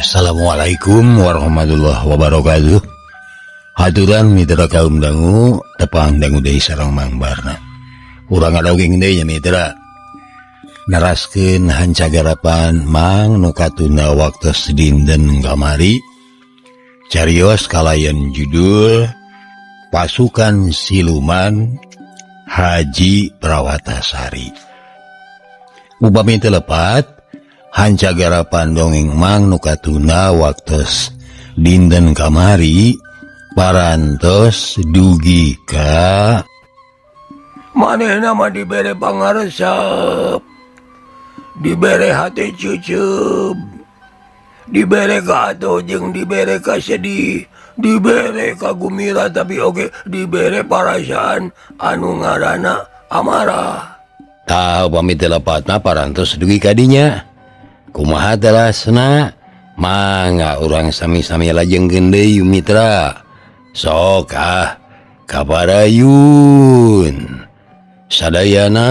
Assalamualaikum warahmatullahi wabarakatuh. Haturan mitra kaum dangu tepang dangu deui sareng Mang Barna. Urang ngadogeng deui nya mitra. Neraskeun hancagarapan Mang nu katunda waktos dinten kamari. Carios kalayan judul Pasukan Siluman Haji Prawatasari. Upami teu lepat hancagarapan dongeng Mang nu katunda waktos dinten kamari parantos dugi ka manehna mah dibere pangaresep, dibere hate ceuceub, dibere ka jeung dibere ka sedih, dibere ka gumira, tapi oge dibere parasaan anu ngaranna amarah. Tah upami teu lepatna parantos dugi ka dinya. Kumaha telasna? Mangga urang sami-sami lajengkeun deui mitra. Sok ah kaparayun sadayana.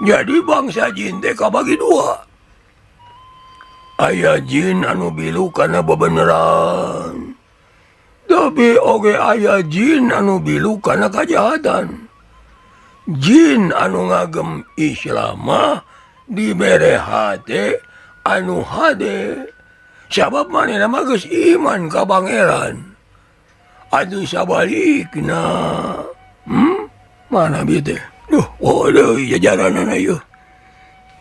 Jadi bangsa jin teh kabagi dua. Aya jin anu bilu kana bebeneran, tapi oge aya jin anu bilu kana kajahatan. Jin anu ngagem Islam mah dibere hate anu hade, sabab manehna mah geus iman ka Pangeran. Atuh sabalikna, mana bieu teh? Duh, waduh, jajaranana ieu.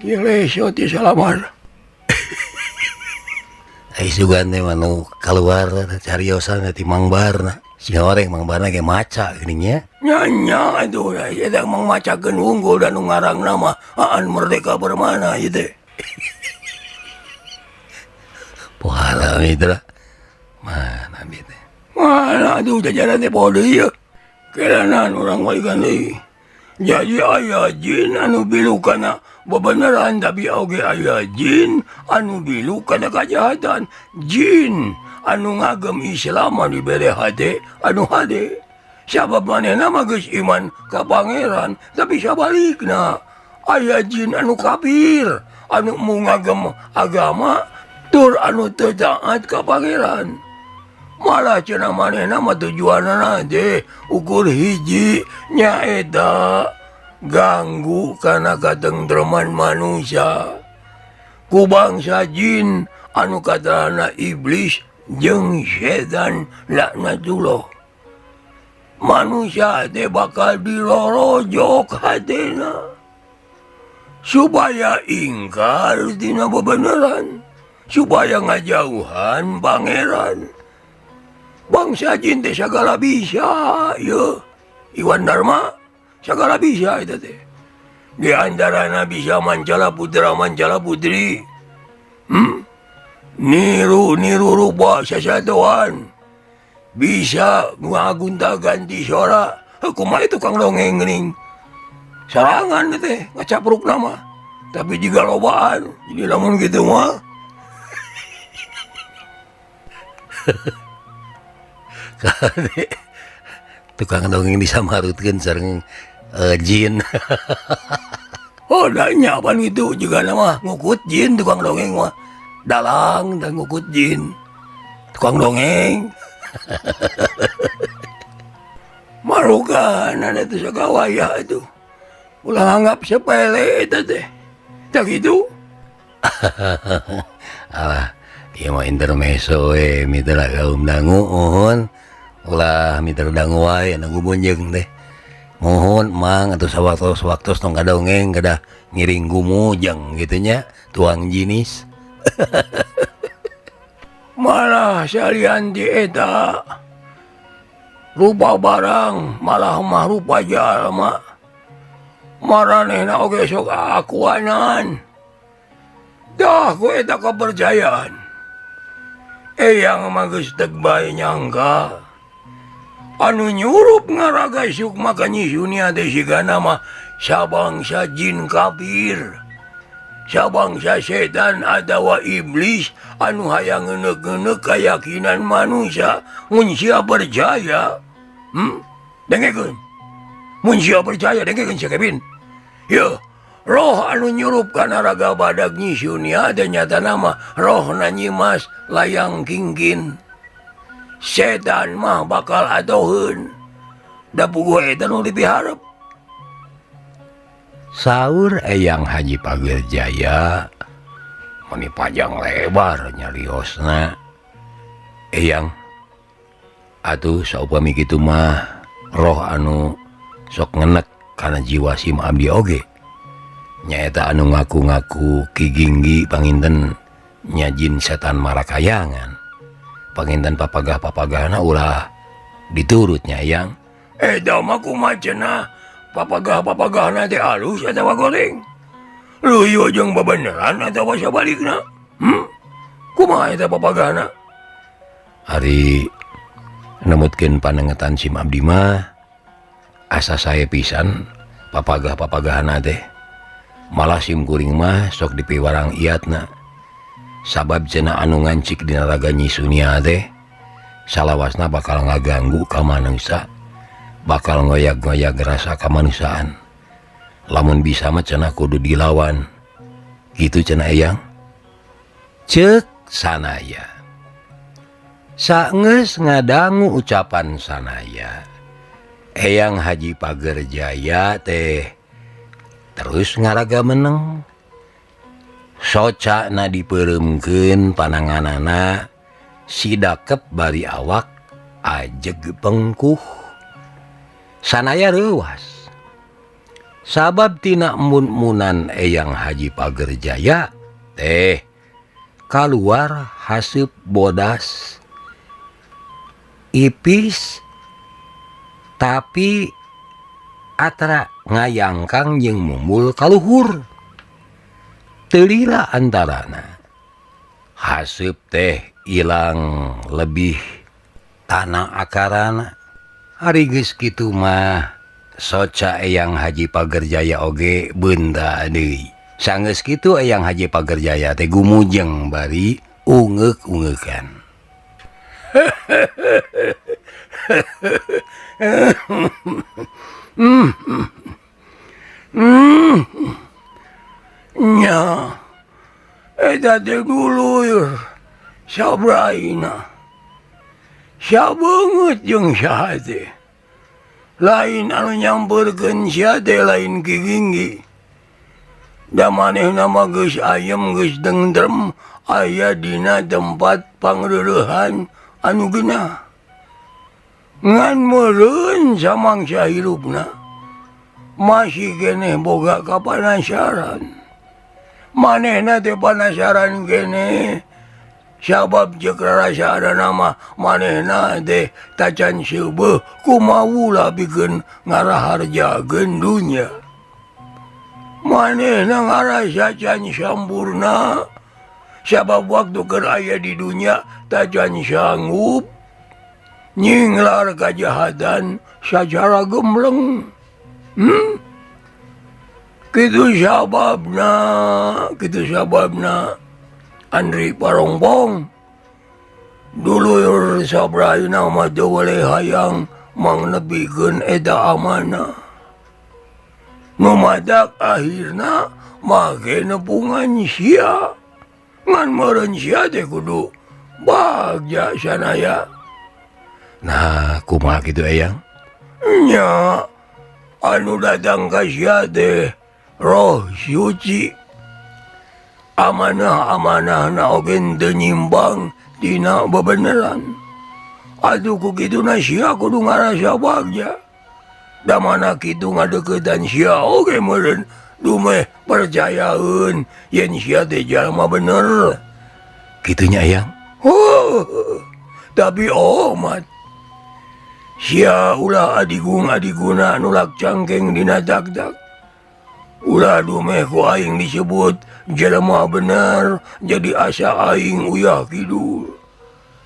Ieu lesot ti salamar. Ai sugan teh mah nu kaluar cariosan ti Mang Barna. Sing goreng Mang Barna ge maca geuning nya. Nya nya atuh da ieu teh mang macakeun wungkul da nu ngarangna mah Aan Merdeka Permana ieu teh. Pohara mitra. Mana bieu teh? Mana atuh jajaran teh poho deui ieu. Kelanan urang wae deui. Jadi aya jin anu bilu kana bebeneran, tapi oge aya jin anu bilu kana kajahatan. Jin anu ngagem Islam mah dibere hate anu hade, sabab manehna mah geus iman ka Pangeran. Tapi sabalikna aya jin anu kafir anu mu ngagem agama tur anu teu taat ka Pangeran. Malah cenah manehna mah tujuanna teh ukur hiji, nyaeta ganggu kana katentreman manusia. Ku bangsa jin anu katarana iblis jeung setan laknatullah. Manusia teh bakal dilorojok hatena supaya ingkar tina bebeneran, supaya ngajauhan Pangeran. Bangsa jin teh sagala bisa ye. Iwan Dharma sagala bisa eta teh. Di antarana bisa mancala putra mancala putri. Niru niru rupa sasatoan. Bisa ngagunta-ganti sora. Kumaha tukang dongeng geuning. Sarangan teh ngacapruk nama. Tapi jiga lobaan. Jadi lamun kitu mah. Tukang dongeng disamarutkeun sareng jin. Oh, da nya pan itu juga nama ngukut jin tukang dongeng mah. Dalang dan ngukut jin. Tukang dongeng. Marukan ada tuh sagawaya itu. Ulah anggap sepele eta teh. Tak gitu. Alah, ieu mah intermezzo we mitra kaum dangu mohon. Ulah mitra dangu wae anu gubunjeung teh. Mohon Mang atuh sawaktos-waktos tong kadongeng kedah ngiring gumujeng gitu nya, tuang jinis. Malah salian di eta rupa barang malah mah rupa jalma. Maranehna oge sok akuanan. Dah ku eta kepercayaan. Eyang mah geus teu bae nyangka. Anu nyurup ngaraga sukma ka Nyi Sunia teh sigana mah sabangsa jin kafir. Sabangsa setan atawa iblis anu hayang ngeuneuh-ngeuneuh kayakinan manusia mun sia percaya. Dengekeun. Mun sia percaya dengekeun sia Kevin. Yeuh, roh anu nyurup kana raga badag Nyi Sunia teh nyatana mah rohna Nyimas Layang Kingkin. Setan mah bakal atoheun. Da puguh eta nu dipiharep. Saur Eyang Haji Pagerjaya meni panjang lebar nyariosna. Eyang atuh saupami kitu mah roh anu sok ngenek kana jiwa sim abdi oge. Nyaeta anu ngaku-ngaku Ki Ginggi panginten nya jin setan marakayangan. Panginten papagah-papagahna ulah diturutnya Eyang. Eta mah kumaha cenah papagah-papagahna teh alus atawa goreng. Luyu jeung bebeneran atawa sabalikna. Kumaha eta papagahna? Ari nemutkeun panengetan sim abdi mah asa sae pisan papagah-papagahna teh. Malah sim kuring mah sok dipiwarang iatna. Sabab cenah anu ngancik dina raga Nyi Sunia teh salawasna bakal ngaganggu ka manusia, bakal ngoyag-ngoyag rasa kamanusiaan. Lamun bisa mah cenah kudu dilawan. Gitu cenah Eyang. Ceuk Sanaya. Saenggeus ngadangu ucapan Sanaya, Eyang Haji Pagerjaya teh terus ngaraga meneng. Socana dipeureumkeun pananganana sidakep bari awak ajeg pengkuh. Sanaya reuwas. Sabab tina embun-embunan Eyang Haji Pagerjaya teh kaluar haseup bodas ipis tapi atra ngayangkang jeung mumbul kaluhur. Teu lila antarana. Haseup teh ilang lebih tanah akarana. Ari geus kitu mah soca Eyang Haji Pagerjaya oge beunta deui. Sanggeus kitu Eyang Haji Pagerjaya teh gumujeng bari ungeuk-ungeukan. Nya eta teh dulur sabraina. Sabeungeut jeung saha teh. Lain anu nyamperkeun sia teh lain Ki Ginggi. Da manehna mah geus ayem geus tentrem aya dina tempat pangreureuhan anu genah. Ngan meureun samangsa hirupna masih keneh boga kapanasaran. Manehna teh panasaran keneh sabab ceuk rarasana mah manehna teh tacan seubeuh kumaha pikeun ngaraharjakeun dunya. Manehna ngarasa can sampurna sabab waktu keur aya di dunya tacan sanggup nyinglar kajahatan sacara gemleng. Kitu sababna Andri Parongpong dulur sabraina mah teu weleh hayang mangnebikeun eta amanah. Nu matak akhirna make nepungan sia. Ngan meureun sia teh kudu bagja sanaya. Nah, kumaha kitu Eyang? Nya anu datang ka sia teh Roh Suci. Amanah-amanahna oge teu nyimbang tina bebeneran. Atuh ku kituna sia kudu ngarasa bagja. Da mana kitu ngadeuketan sia oge meureun dumeh percayaeun yen sia teh jalma bener. Kitunya Eyang? Oh, tapi omat sia ulah adigung-adiguna nulak cangkeng dina taktak. Ulah dumeh ku aing disebut jelema bener jadi asa aing uyah kidul.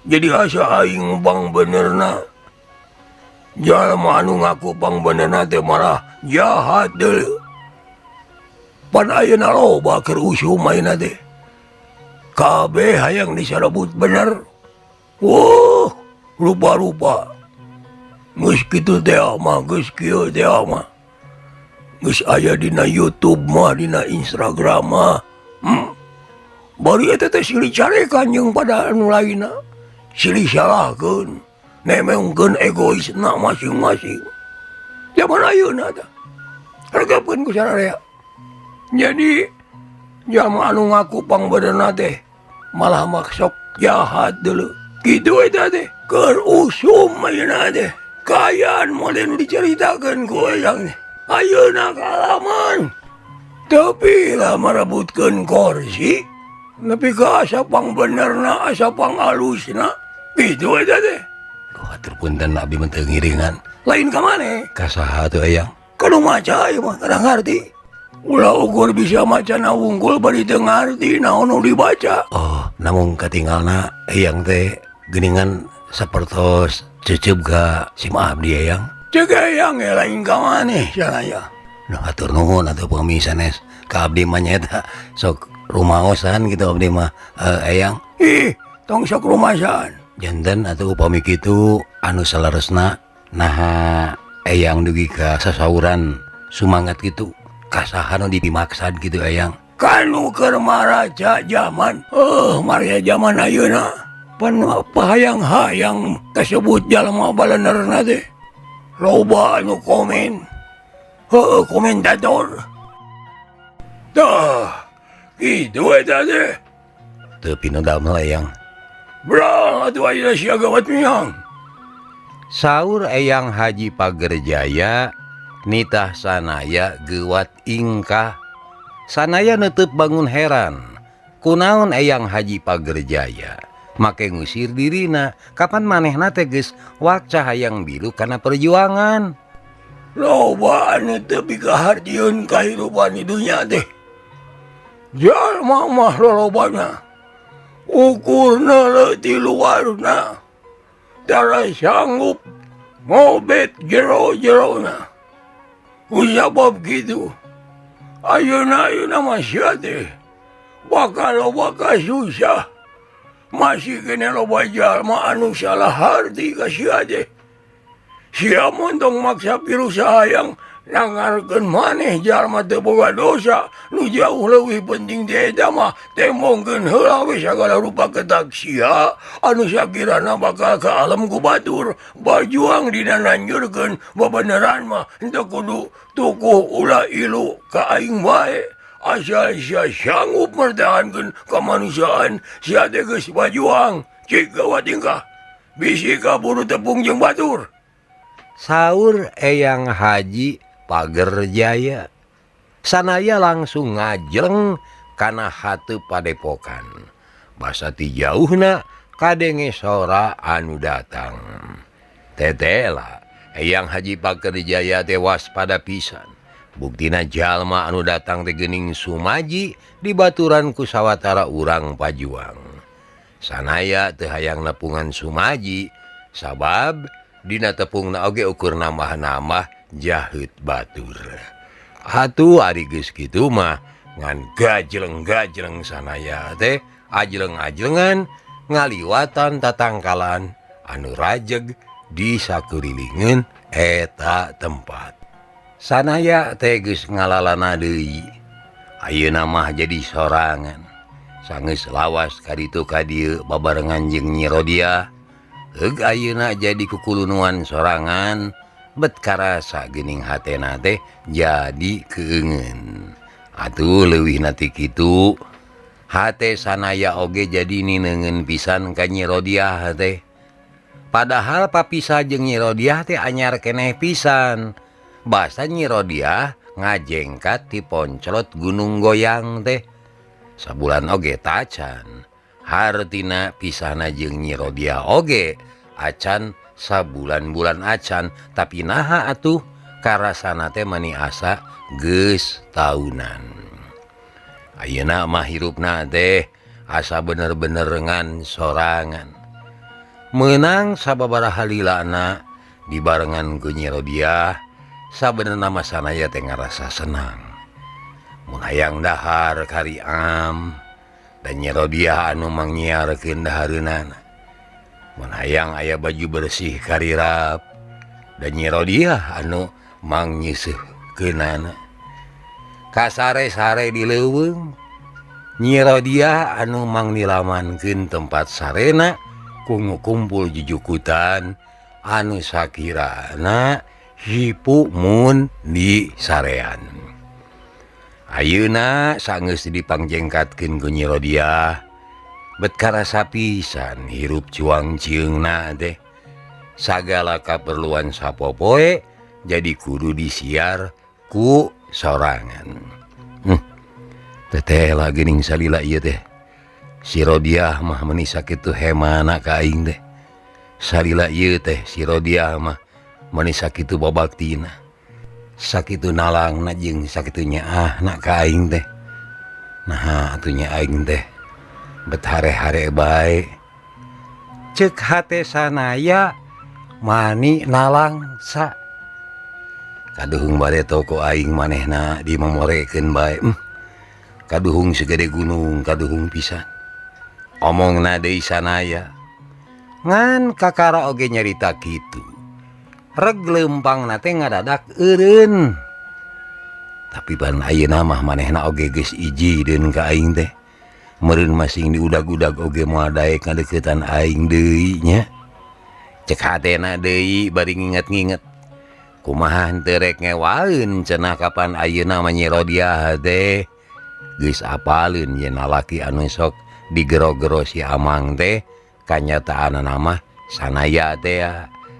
Jadi asa aing bang benerna. Jalma anu ngaku pang benerna teh marah jahat deuleu. Pan ayeuna loba keur usum ayeuna teh. Kabeh hayang disarebut bener. Wah, rupa-rupa. Geus kitu teh mah, geus kieu teh mah. Geus aya dina YouTube mah, dina Instagram mah. Bari eta teh silih carekan jeung pada anu lainna. Silih salahkeun, nemengkeun egoisna masing-masing. Zaman ayeuna tah. Regepkeun ku sararea. Jadi jalma anu ngaku pangbenerna teh malah maksok jahat deuleu. Kitu eta teh keur usum ayeuna teh. Kaayaan model nu dicaritakeun ku eyang teh. Ayeuna kaalaman. Tapi lah merebutkeun kursi nepi ka asa pangbenerna, asa pangalusna. Kitu eta teh. Duh, hatur punten abdi mah teu ngiringan. Lain ka maneh? Ka saha atuh eyang? Ka nu maca ieu mah kada ngarti. Ulah ukur bisa macana wungkul bari teu ngarti naon nu dibaca. Oh, namung katingalna eyang teh geuningan sapertos cecep ka sim abdi eyang. Ceuk eyang ge lain ka maneh sanaya. Duh, hatur nuhun atuh pami sanes ka abdi mah nyaeta sok rumaosan gitu abdi mah eyang. Ih, tong sok rumasan. Janten atuh upami kitu anu saleresna naha eyang dugi ka sasauran sumangat gitu kasaha nu dimaksad gitu eyang. Kanu keur maraca jaman, maraca jaman ayeuna. Pan pahayang-hayang kasebut jalma balenerna teh. Loba anu komen. Heueuh komentator. Tah, kitu eta teh. Teu pinodamel eyang. Bra, atuh ayeuna sia gawat miang. Saur Eyang Haji Pagerjaya nitah sanaya geuwat ingkah. Sanaya neuteub bangun heran. Kunaon Eyang Haji Pagerjaya make ngusir dirina kapan manehna teh geus wakca hayang biru kana perjuangan. Loba anu teu pikahartieun kahirupan di dunya teh. Jalma mah lolobana. Ukurna leutik luarna. Tara sanggup ngobet jero-jerona. Ku sabab kitu. Ayeuna-ayeuna mah sia teh bakal loba kasusah. Masih kene loba jalma anu salah harti ka sia teh. Sia mun tong maksa pirusaha hayang nangarkeun maneh jalma teu boga dosa. Nu jauh leuwih penting ti eta mah tembongkeun heula we sagala rupa ketak sia anu sakirana bakal ka alam ku batur. Bajuang dina nanjurkeun babeneran mah henteu kudu tukuh ulah ilu ka aing wae. Asal sia sanggup mertahankeun kamanusiaan sia teh geus bajuang. Cik gawat tingkah bisi kaburu tepung jeung batur. Saur Eyang Haji Pagerjaya. Sanaya langsung ngajleng kana hate padepokan. Basa ti jauhna kadenge sora anu datang. Tetela Eyang Haji Pagerjaya teh waspada pisan. Buktina jalma anu datang teh geuning sumaji dibaturan ku sawatara urang pajuang. Sanaya teu hayang nepungan sumaji sabab dina tepungna oge ukur nambah-nambah jaheut batur. Atuh ari geus kitu mah ngan gajleng-gajleng sanaya teh ajleng-ajlengan ngaliwatan tatangkalan anu rajeg di sakulilingeun eta tempat. Sanaya teh geus ngalalana deui. Ayeuna mah jadi sorangan. Sanggeus lawas kaditu ka dieu babarengan jeung Nyi Rodiah. Heug ayeuna jadi kukulunuan sorangan bet karasa geuning hatena teh jadi keungeun. Atuh leuwihna ti kitu hate sanaya oge jadi nineungeun pisan ka Nyi Rodiah teh. Padahal papisah jeung Nyi Rodiah teh anyar keneh pisan. Basa Nyi Rodiah ngajengkat ti ponclot Gunung Goyang teh. Sabulan oge tacan. Hartina pisahna jeung Nyi Rodiah oge acan sabulan-bulan acan, tapi naha atuh karasana teh mani asa geus taunan. Ayeuna mah hirupna teh asa bener-bener ngan sorangan. Meunang sababaraha lilana dibarengan ku Nyi Rodiah sabenerna mah Sanaya teh ngarasa senang. Mun hayang dahar kari am dan Nyi Rodiah anu mangnyiarkeun dahareunana. Mun hayang aya baju bersih karirap dan Nyi Rodiah anu mangnyeuseuhkeunana. Kasare-sare di leuweung Nyi Rodiah anu mangnilamankeun tempat sarena ku ngukumpul jujukutan anu sakirana hipu mun di sarean. Ayeuna sanggeus dipangjengkatkeun ku Nyi Rodiah bet karasa pisan hirup cuang cieungna teh. Sagala kaperluan sapopoe jadi kudu disiar ku sorangan. Teteh lagi ning salila ieu teh. Si Rodiah mah meuni sakitu hemana ka aing teh. Salila ieu teh si Rodiah mah meuni sakitu babaktina. Sakitu nalangna jeung sakitu nyaahna ka aing teh. Naha atuh nya aing teh bet hare-hare bae. Ceuk hate Sanaya mani nalangsa. Kaduhung bade toko aing manehna dimemorekeun bae. Kaduhung segede gunung, kaduhung pisan. Omongna deui Sanaya. Ngan kakara oge nyarita kitu. Reg leumpangna teh ngadadak eureun. Tapi ban ayeuna mah manehna oge geus ijideun ka aing teh. Meureun masing diudag-udag oge moal daek ngadeuketan aing deui nya. Cek hatena deui bari nginget-nginget. Kumaha henteu rek ngewaeun cenah kapan ayeuna mah Nyi Rodiah teh. Geus apaleun yen lalaki anu sok digero-gero si Amang teh kanyataanana mah Sanaya teh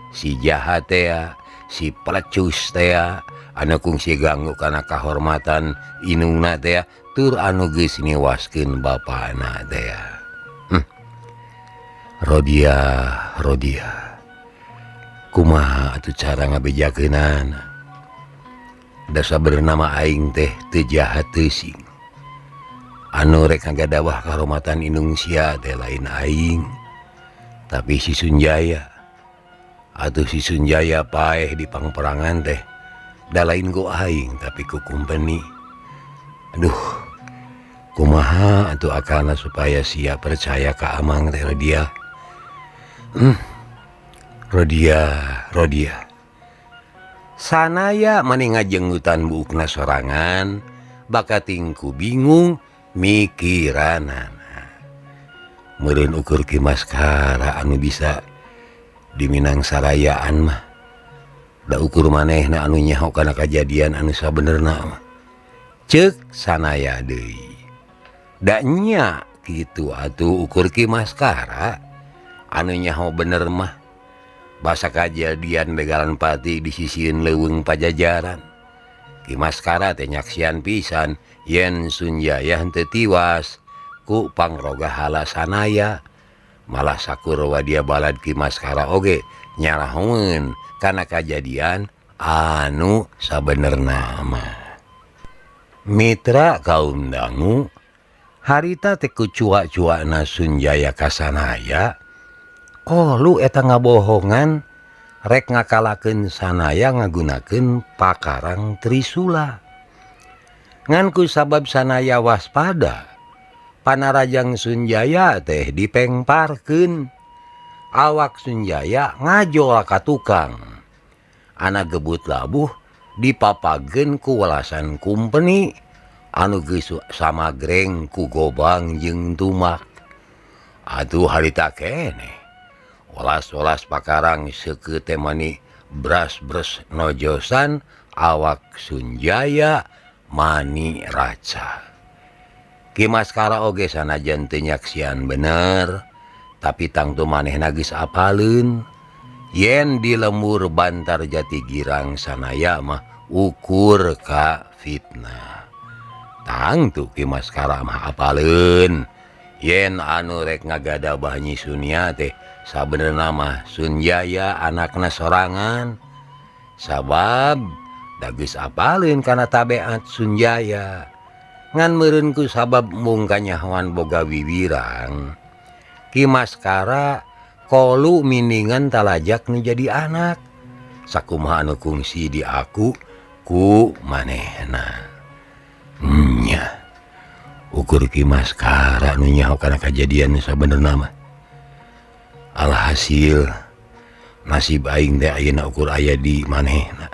si jahat teh si pelecus teh anu kungsi ganggu kana kahormatan inungna teh tur anu geus niwaskeun bapana teh. Rodiah, Rodiah. Kumaha atuh cara ngabejakeunana? Da sabenerna mah aing teh teu jahat teuing. Anu rek ngagadawah kahormatan indung sia teh lain aing, tapi si Sunjaya. Atuh si Sunjaya paeh di pangperangan teh da lain ku aing tapi ku kumpeni. Aduh, kumaha atuh akalna supaya sia percaya ka Amang teh Rodiah. Rodiah, Rodiah. Sanaya mani ngajenggutan buukna sorangan, bakating ku bingung mikiranana. Meureun ukur Ki Maskara anu bisa diminang sarayaan mah. Da ukur manehna anu nyaho kana kajadian anu sabenerna mah. Ceuk Sanaya deui. Da nya kitu atuh ukur Ki Maskara anu nyaho bener mah. Basa kajadian begalan pati di sisieun leuweung Pajajaran. Ki Maskara teh nyaksian pisan yen Sunjaya henteu tiwas ku pangroga hala Sanaya. Malah sakur wadia balad Ki Maskara oge nyarahoeun kana kajadian anu sabenerna mah. Mitra kaum dangu harita teh ku cuak-cuakna Sunjaya ka Sanaya. Oh lu eta ngabohongan rek ngakalakeun Sanaya ngagunakeun pakarang Trisula. Ngan ku sabab Sanaya waspada, panarajang Sunjaya teh dipengparkeun. Awak Sunjaya ngajol ka tukang. Anak gebut labuh dipapageun ku welasan kumpeni anu geus samagreng ku gobang jeung tumak. Atuh harita keneh. Welas-welas pakarang seukeut teh mani bras-bres nojosan awak Sunjaya mani raca. Ki Maskara oge sanajan teu nyaksian bener, tapi tangtu manehna geus apaleun yen di lembur Bantar Jati Girang Sanaya mah ukur ka fitnah. Tangtu Ki Maskara mah apaleun yen anu rek ngagadabah Nyi Sunia teh sabenerna mah Sunjaya anakna sorangan. Sabab da geus apaleun kana tabeat Sunjaya. Ngan meureun ku sabab mung kanyahoan boga wiwirang, Ki Maskara Kolu miningan talajak nu jadi anak. Sakumaha anu kungsi di aku ku manehna. Nya. Ukur Ki Maskara nu nyaho kana kajadian nu sabenerna mah. Alhasil nasib aing teh ayeuna ukur aya di manehna.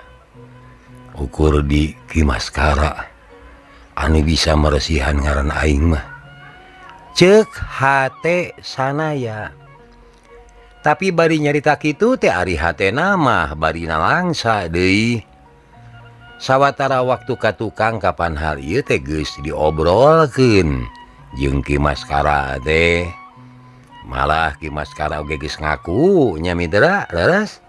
Ukur di Ki Maskara anu bisa meresihan ngaran aing mah. Ceuk hate sanaya. Tapi bari nyarita kitu teh ari hatena mah bari nalangsa deui. Sawatara waktu ka tukang kapan hal ieu teh geus diobrolkeun jeung Ki Maskara teh. Malah Ki Maskara oge geus ngaku nya mitra leres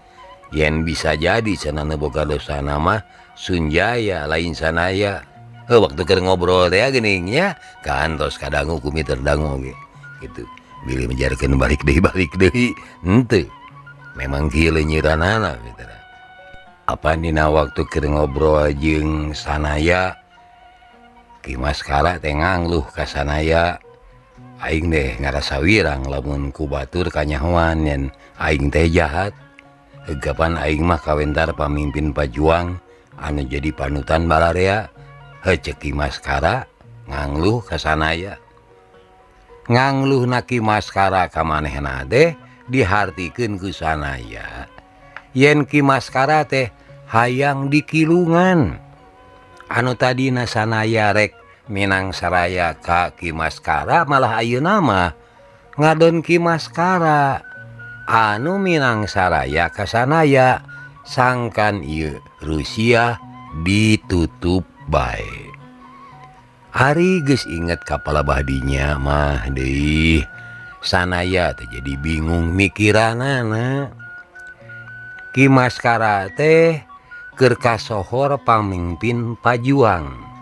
yen bisa jadi cenah nu boga dosana mah Sunjaya lain sanaya. Heuh waktu keur ngobrol teh geuning nya kantos kadangu ku miter dangu oge kitu. Bilih menjarkeun balik deui henteu. Memang kieu leunyiranana mitra. Apa dina waktu keur ngobrol jeung sanaya Ki Maskara teh ngangluh ka sanaya. Aing deh ngarasa wirang lamun ku batur kanyahoan yen aing teh jahat. Heugapan aing mah kawentar pamimpin pajuang anu jadi panutan balarea. Heuh ceuk Ki Maskara ngangluh ka sanaya. Ngangluhna Ki Maskara ka manehna teh dihartikeun ku sanaya. Yen Ki Maskara teh hayang dikilungan. Anu tadina sanaya rek Minang saraya ka Ki Maskara malah ayeuna mah ngadon Ki Maskara anu Minang saraya ka sanaya sangkan ieu Rusia ditutup bae. Ari geus inget ka palabahdinya mah deui sanaya teh jadi bingung mikiranana. Ki Maskara teh keur kasohor pamimpin pajuang.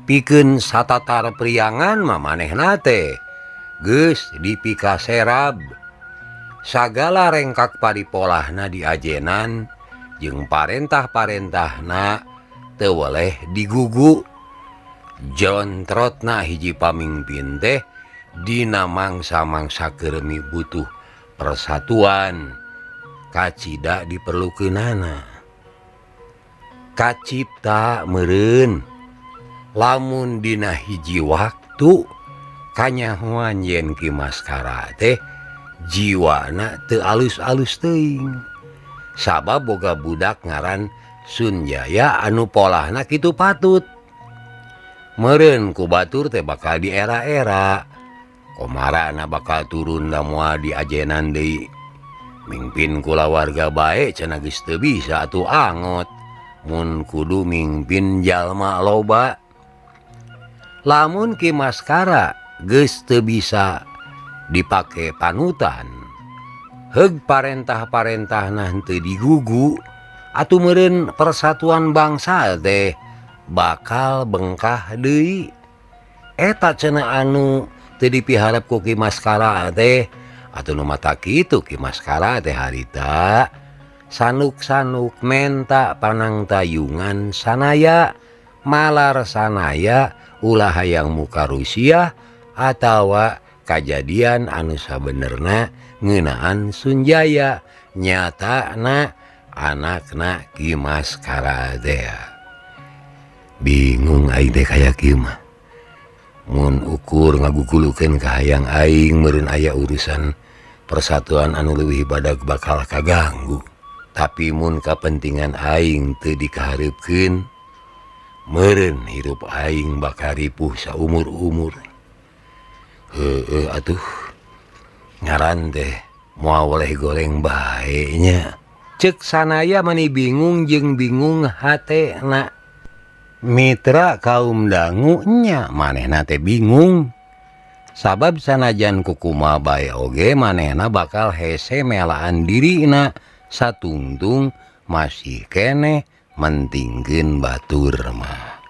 Pikeun satatar priangan mah manehna teh geus dipikaserab. Sagala rengkak paripolahna diajenan jeung parentah-parentahna teu weleh digugu. Jontrotna hiji pamimpin teh dina mangsa-mangsa keremi butuh persatuan kacida diperlukeunana. Kacipta meureun lamun dina hiji waktu kanyahoan yen Ki Maskara teh jiwana teu alus-alus teuing. Sabab boga budak ngaran Sunjaya anu polahna kitu patut. Meureun ku batur teh bakal di era-era. Komarana bakal turun da moal diajenan deui. Mingpin kulawarga bae cenah geus teu bisa atuh angot. Mun kudu mingpin jalma loba. Lamun Ki Maskara geus teu bisa dipake panutan, heug parentah-parentahna henteu digugu, atuh meureun persatuan bangsa teh bakal bengkah deui. Eta cenah anu teu dipiharep ku Ki Maskara teh, atuh nu mata kitu Ki Maskara teh harita sanuk-sanuk menta panangtayungan sanaya, malar sanaya ulah hayang muka Rusia atawa kajadian anu sabenerna ngeunaan Sunjaya nyatana anakna Ki Maskara teh. Bingung aing teh kaya kieu mah. Mun ukur ngagugulukeun ka hayang aing meureun aya urusan persatuan anu leuwih badag bakal kaganggu. Tapi mun kapentingan aing teu dikahareupkeun, meureun hirup aing bakal ripuh saumur-umur. Heueuh atuh ngaran teh moal weleh goreng bae nya. Ceuk sanaya mani bingung jeung bingung hatena. Mitra kaum dangu nya manehna teh bingung. Sabab sanajan kukumaha bae oge manehna bakal hese melaan dirina satungtung masih keneh mentingkeun batur mah.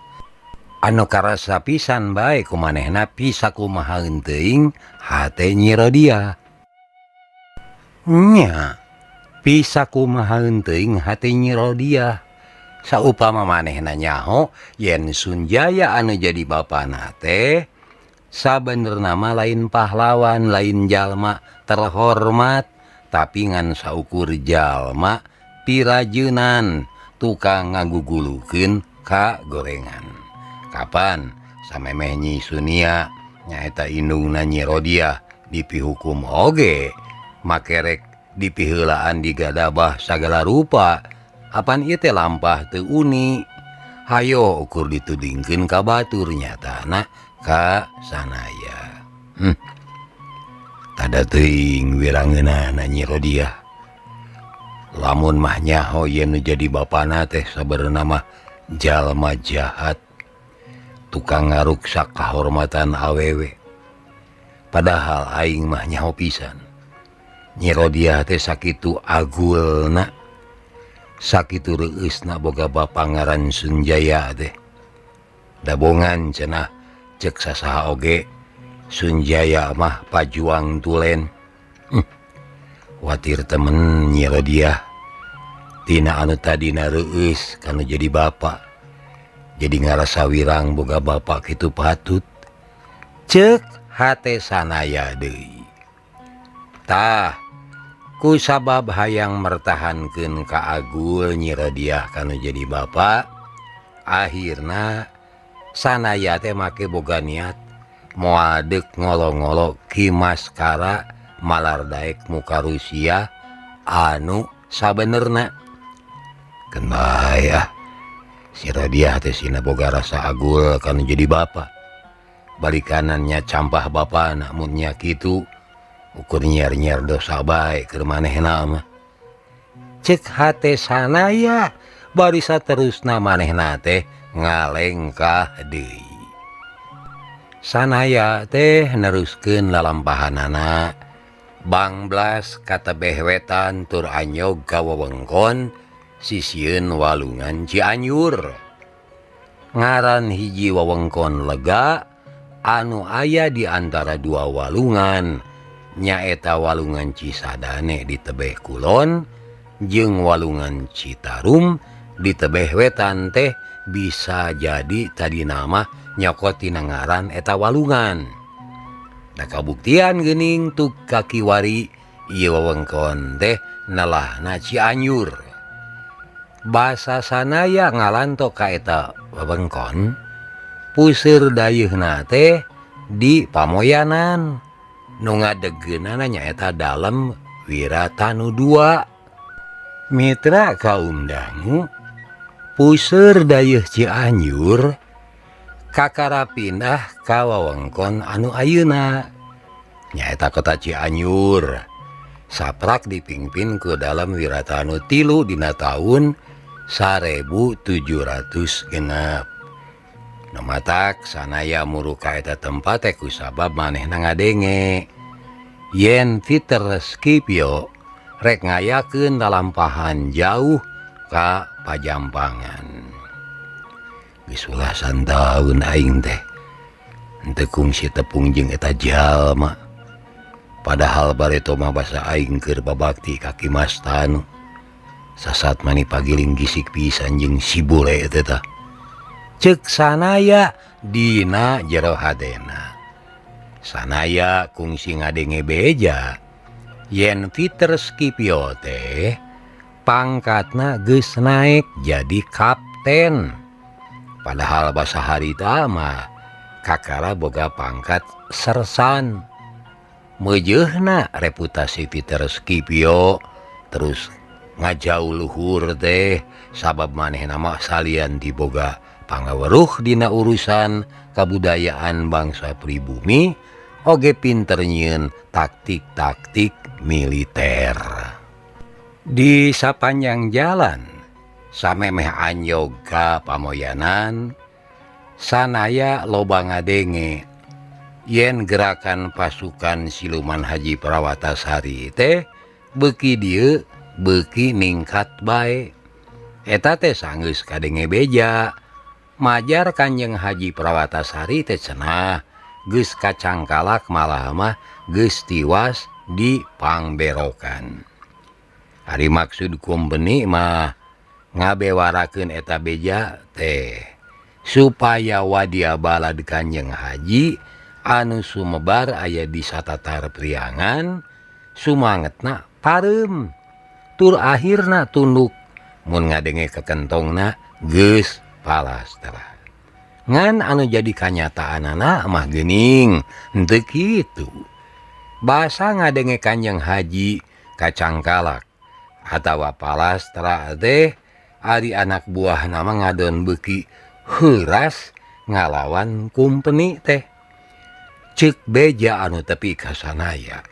Anu karasa pisan bae ku manehna pisakumaha teuing hate Nyi Rodia. Nya pisakumaha teuing hate Nyi Rodia. Saupama manehna nyaho yen Sunjaya anu jadi bapana teh sabenerna mah lain pahlawan, lain jalma terhormat, tapi ngan saukur jalma pirajeunan tukang ngagugulukeun ka gorengan. Kapan samemeh Nyi Sunia nyaeta indungna Nyi Rodiah dipihukum oge makerek dipiheulaan digadabah sagala rupa apan ieu teh lampah teu uni. Hayo ukur ditudingkeun ka batur nyatana ka sanaya. Tada teuing wirangeunana Nyi Rodiah. Lamun mah nyaho yen nu jadi bapana teh sabenerna mah jalma jahat, tukang ngaruksak kahormatan awewe. Padahal aing mah nyaho pisan. Nyi Rodiah teh sakitu agulna, sakitu reueusna boga bapa ngaran Sunjaya teh. Dabongan cenah cek sasaha oge Sunjaya mah pajuang tulen. Watir temen Nyi Rodiah tina anu tadina reueus kanu jadi bapa. Jadi ngarasa wirang boga bapa kitu patut. Cek hate sanaya deui. Tah ku sabab hayang mertahankeun ka agul Nyi Rodiah kanu jadi bapa, akhirna sanaya teh make boga niat moal deuk ngolo-ngolo Ki Maskara malar daek muka Rusia anu sabenerna. Keun bae ah si Rodiah teh sina boga rasa agul kanu jadi bapa. Balikanannya campah bapa namun nya kitu ukur nyiar-nyiar dosa bae keur manehna mah. Cek hate sanaya barisa terusna manehna teh ngalengkah deui. Sanaya teh neruskeun lalampahanana bangblas ka tebeh wetan tur anyog ka wewengkon sisieun walungan Cianjur. Ngaran hiji wewengkon lega anu aya di antara dua walungan nyaeta walungan Cisadane di tebeh kulon jeung walungan Citarum di tebeh wetan teh bisa jadi tadi nama nyokot tina ngaran eta walungan. Da kabuktian geuning tuk kakiwari ieu wewengkon teh nelahna Cianjur. Basa sanaya ngalanto ka eta wewengkon puseur dayeuhna teh di Pamoyanan. Nu ngadegeunana nyaeta dalem Wiratanu 2. Mitra kaum dangu puseur dayeuh Cianjur kakara pindah ka wewengkon anu ayeuna nyaeta kota Cianjur. Saprak dipingpin ku dalem Wiratanu 3 dina taun 1706. Nu matak sanaya muru ka eta tempat teh kusabab manehna ngadenge yen Peter Scipio rek ngayakeun lalampahan jauh ka Pajampangan. Geus ulasan taun aing teh henteu kungsi tepung jeung eta jalma. Padahal bareto mah basa aing keur babakti ka Ki Mas Tanu. Sasat mani pagiling gisik pisan jeung si bule teh tah. Cek sanaya dina jero hatena. Sanaya kungsi ngadenge beja yen Peter Scipio teh pangkatna geus naek jadi kapten. Padahal basa harita mah kakara boga pangkat sersan. Meujeuhna reputasi Peter Scipio terus ngajauh luhur teh sabab manehna mah salian diboga pangaweruh dina urusan kabudayaan bangsa pribumi oge pinter nyieun taktik-taktik militer. Di sapanjang jalan samemeh anjog ka Pamoyanan sanaya loba ngadenge yen gerakan pasukan siluman Haji Prawatasari teh beuki dieu beuki ningkat bae. Eta teh sanggeus kadenge beja majar Kanjeng Haji Prawatasari teh cenah geus kacangkalak malah mah geus tiwas di pangberokan. Ari maksud kumbeni mah ngabewarakeun eta beja teh supaya wadia balad Kanjeng Haji anu sumebar aya di satatar Priangan sumangetna Pareum tur akhirna tunduk mun ngadenge kekentongna geus palastra. Ngan anu jadi kanyataanana mah geuning henteu kitu. Basa ngadenge Kanjeng Haji kacangkalak atawa palastra teh ari anak buah nama ngadon beuki heuras ngalawan kumpeni teh. Ceuk beja anu tepi ka sanaya.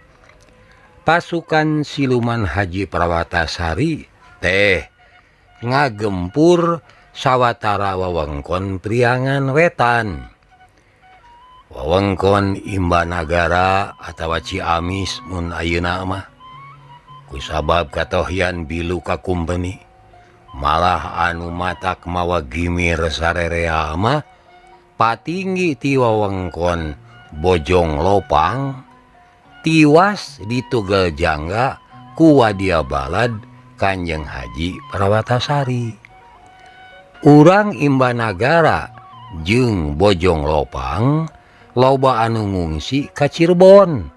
Pasukan siluman Haji Prawatasari teh ngagempur sawatara wewengkon Priangan Wetan. Wewengkon Imbanagara atawa Ciamis mun ayeuna mah. Kusabab katohyan bilu ka kumpeni. Malah anu matak mawa gimir sarerea mah patinggi ti wewengkon Bojong Lopang tiwas ditugel jangga ku wadia balad Kanjeng Haji Prawatasari. Urang Imbanagara jeung Bojong Lopang loba anu ngungsi ka Cirebon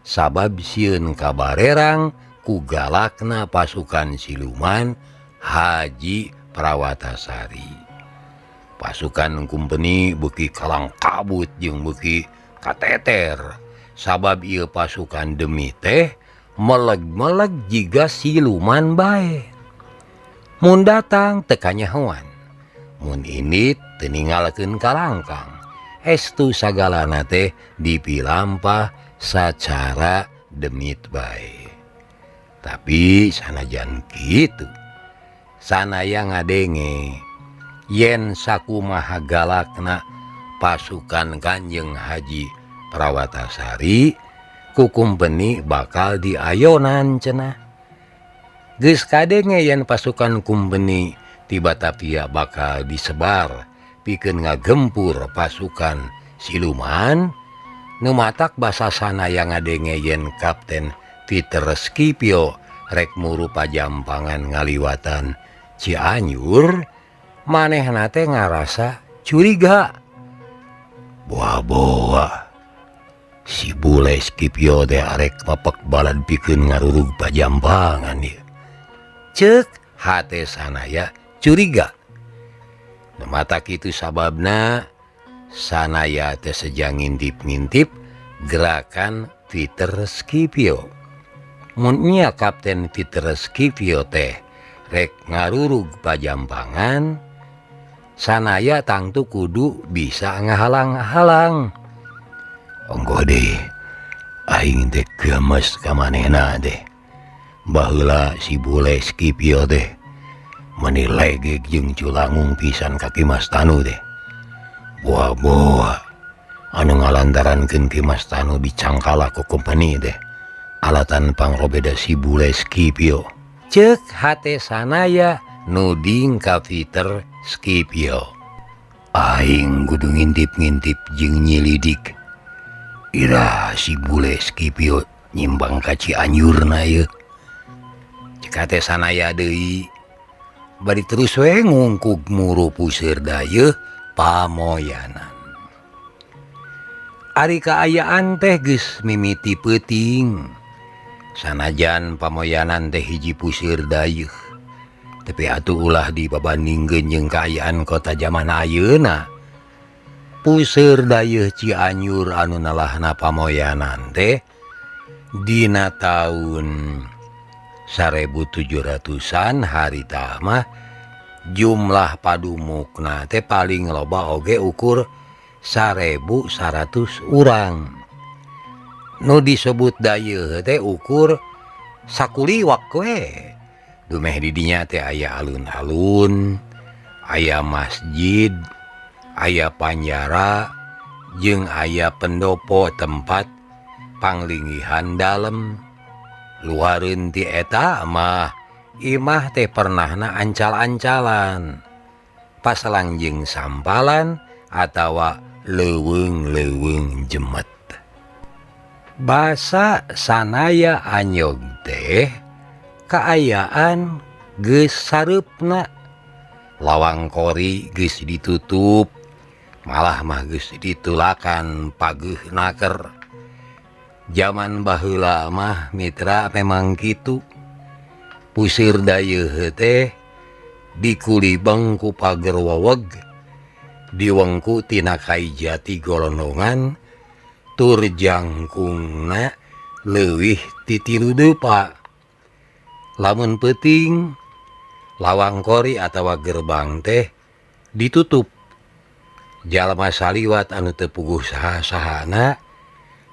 sabab sieun kabarerang ku galakna pasukan siluman Haji Prawatasari. Pasukan kumpeni beuki kalang kabut jeung beuki kateter sabab ieu pasukan demi teh meleg-meleg jiga siluman bae. Mun datang teu kanyahoan, mun indit teu ninggalkeun kalangkang. Estu sagalana teh dipilampah sacara demit bae. Tapi sanajan kitu, sanaya ngadenge yen sakumaha galakna pasukan Kanjeng Haji Prawatasari ku kumpeni bakal diayonan cenah. Geus kadenge yen pasukan kumpeni ti Batavia bakal disebar pikeun ngagempur pasukan siluman, nu matak basa sanaya ngadenge yen Kapten Peter Scipio rek muru pajampangan ngaliwatan Cianjur, manehna teh ngarasa curiga. Boa-boa si bule Scipio teh arek mapek balad pikeun ngarurug pajampangan ieu. Ceuk hate sanaya curiga. Nu matak kitu sababna sanaya teh seja ngintip-ngintip gerakan Peter Scipio. Mun nya Kapten Peter Scipio teh rek ngarurug pajampangan, sanaya tangtu kudu bisa ngahalang-halang. Onggo deh, aing teh gemes ka manehna teh. Baheula si bule Scipio teh meuni legeg jeung culangung pisan ka Ki Mas Tanu teh. Boa-boa anu ngalantarankeun Ki Mas Tanu dicangkala ku kumpeni teh alatan pangrobeda si bule Scipio. Ceuk hate sanaya nuding ka Peter Scipio. Aing kudu ngintip-ngintip jeung nyilidik. Ira si bule Scipio nyimbang ka Cianjurna ieu. Ceuk hate sanaya deui. Bari terus we ngungkug muru puseur dayeuh pamoyanan. Ari kaayaan teh geus mimiti peuting. Sanajan pamoyanan teh hiji puseur dayeuh. Tapi atuh ulah dibabandingkeun jeung kaayaan kota zaman ayeuna. Puseur dayeuh Cianjur anu nalahna pamoyanan teh dina taun 1700-an harita mah jumlah padumukna teh paling loba oge ukur 1100 urang. Nu disebut dayeuh teh ukur sakuliwak we. Dumeh di dinya teh aya alun-alun, aya masjid, aya panjara, jeung aya pendopo tempat panglingihan dalem. Luareun ti eta mah imah teh pernahna ancal-ancalan, pasalangjeng sampalan atawa leuweung-leuweung jemet. Basa sanaya anyog teh kaayaan geus sareupna, lawang kori geus ditutup, malah mah geus ditulakan pageuh naker. Zaman baheula mah mitra memang kitu. Pusir dayeuh teh dikulibeng ku pager weweg, diwengku tina kai jati golondongan tur jangkungna leuwih ti 3 depa. Lamun peuting lawang kori atawa gerbang teh ditutup. Jalma saliwat anu teu puguh saha-sahana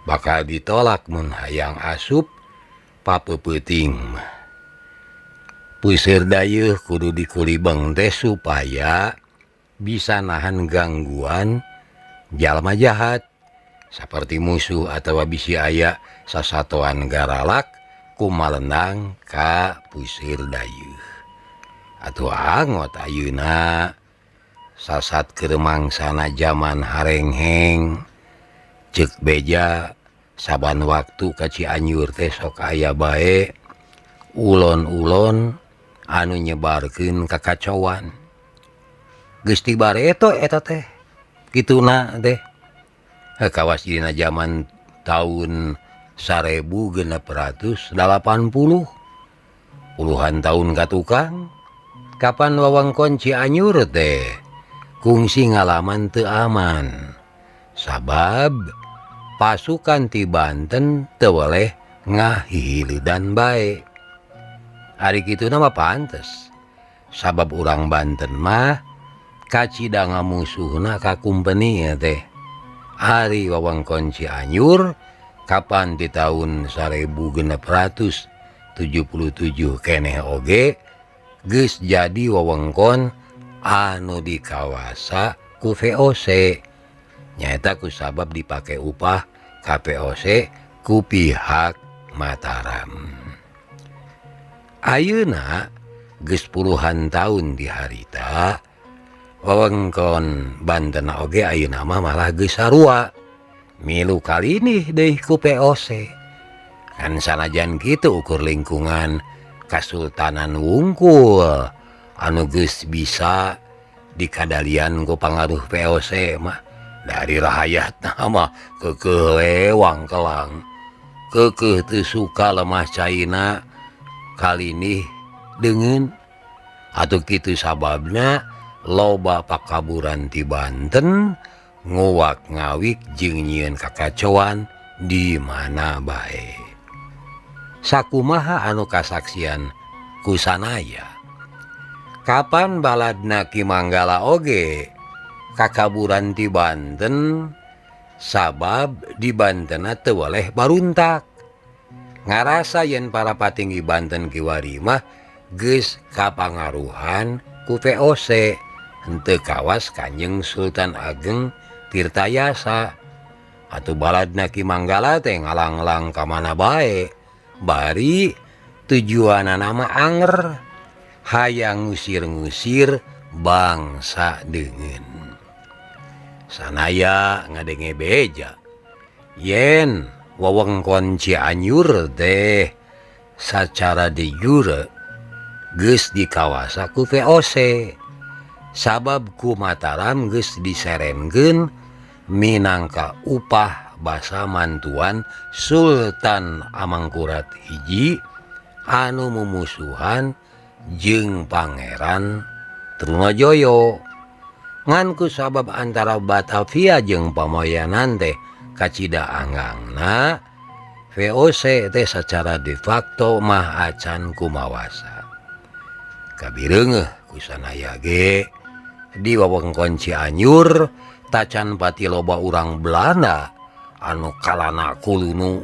bakal ditolak mun hayang asup papeupeting. Pusir dayeuh kudu dikulibeng teh supaya bisa nahan gangguan jalma jahat saperti musuh atawa bisi aya sasatoan garalak kumalendang ka pusir dayeuh. Atuh angot ayeuna sasat keur mangsana jaman harengheng ceuk beja saban waktu ka Cianjur teh sok aya bae ulon-ulon anu nyebarkeun kakacauan. Geus ti bareto eta teh kituna teh. Kawas dina jaman tahun 1680 puluhan tahun ka tukang kapan wewengkon Cianjur teh kungsi ngalaman teu aman sabab pasukan ti Banten teu weleh ngahihilidan bae. Ari kituna mah pantes sabab urang Banten mah kacida ngamusuhna ka kumpeni teh. Ari wewengkon Cianjur kapan di tahun 1677 keneh oge geus jadi wewengkon anu dikawasa ku VOC nyaeta ku sabab dipake upah ka VOC ku pihak Mataram. Ayeuna geus puluhan tahun di harita wewengkon Banten oge ayeuna mah malah geus sarua milu kali nih deui ku VOC. Kan sanajan kitu ukur lingkungan Kasultanan wungkul anu geus bisa dikadalian ku pangaruh VOC mah dari rahayatna mah keukeuh lewang kelang keukeuh teu suka lemah caina kalinih deungeun. Atuh kitu sababna loba pakaburan ti Banten nguwak ngawik jeung nyieun kakacauan di mana bae. Sakumaha anu kasaksian ku sanaya kapan baladna Ki Manggala oge kakaburan ti Banten sabab di Bantenna teu weleh baruntak. Ngarasa yen para patinggi Banten kiwari mah geus kapangaruhan ku VOC henteu kawas Kanjeng Sultan Ageng Tirtayasa. Atuh baladna Ki Manggala teh ngalanglang ka mana bae bari tujuanana mah anger hayang ngusir-ngusir bangsa deungeun. Sanaya ngadenge beja yen wewengkon Cianjur teh sacara de jure geus dikawasa ku VOC sabab ku Mataram geus diserenkeun minangka upah basa mantuan Sultan Amangkurat hiji anu mumusuhan jeung Pangeran Trunojoyo. Ngan ku sabab antara Batavia jeung Pamoyanan teh kacida anggangna VOC teh secara de facto mah acan kumawasa. Kabireungeuh ku sanaya ge di wewengkon Cianjur tacan pati loba urang Belanda anu kalana kulunu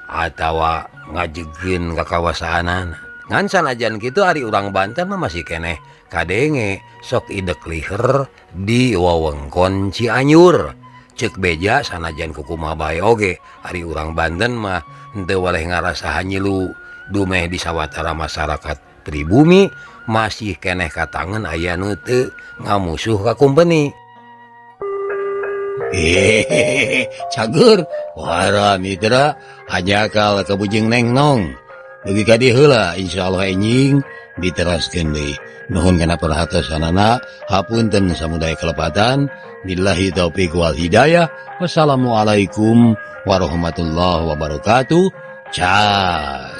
atawa ngajegeun kakawasaanan. Ngan sanajan kitu ari urang Banten mah masih keneh kadenge sok idek liher di wewengkon Cianjur. Ceuk beja sanajan kukumaha bae oge ari urang Banten mah henteu waleh ngarasa hanyilu dumeh di sawatara masyarakat pribumi masih keneh katangen aya nu teu ngamusuh ka kumpeni. Hehehe, cager wara mitra hajakal ka bujing nengnong. Dugi ka dieu heula insyaallah enjing Diteraskeun deui. Nuhun kana perhatosanana, hapunten samudaya kelepatan. Billahi taufik wal hidayah. Wassalamualaikum warahmatullahi wabarakatuh. Cas.